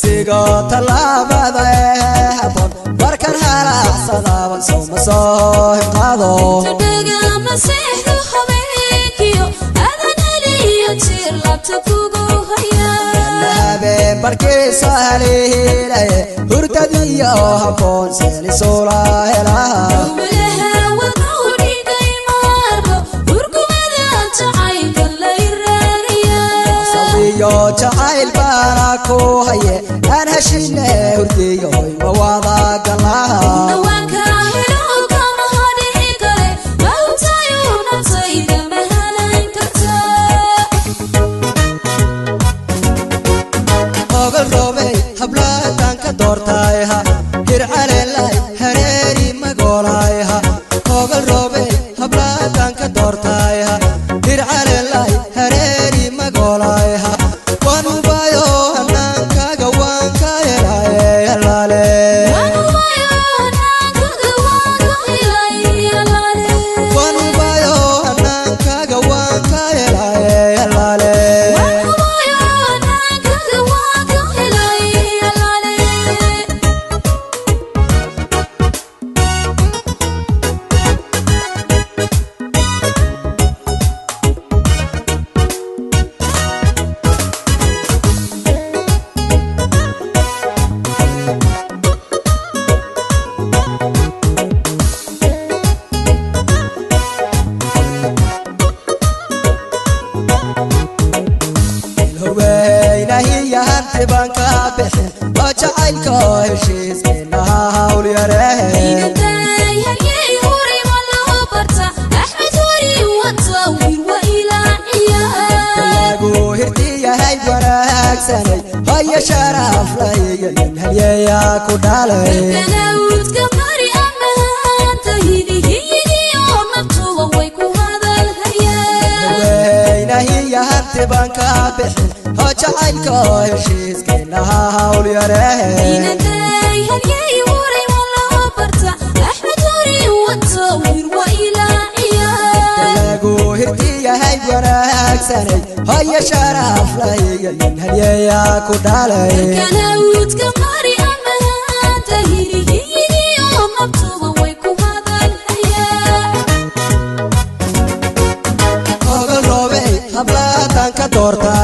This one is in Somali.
Hirsiga tallaabada habboon markaan halacsadaaban sowma soo hinqaado. Habeen barkiisa haliilaye hurdadiyo habboon seelisuula helaha. Sawiyo jacayl baana ku haye aan heshine hurdiyo ma wada galaha. Ogal roobey habladan ka doortayha hircalelay hareeri magolayha. Ogal roobey habladan ka doortayha hircalelay hareeri magolayha. Wanubayo hanaankaga waan ka helaye halaale. Wanubayo hanaankaga waan ka helaye halaale. Horweynahiya hanti baan ka bixin oo jacaylka heshiiskeenaha hawl yarehe. Lagu hirtiyahay wanaagsanay haya sharaf lahiyo nin halyeeyaa ku dhalay. Horweynahiya hanti baan ka bixin oo jacaylka heshiiskeenaha hawl yarehe. Lagu hirtiyahay wanaagsanay haya sharaf lahiyo nin halyeeyaa ku dhalay. Ogal roobey habladan ka doortay.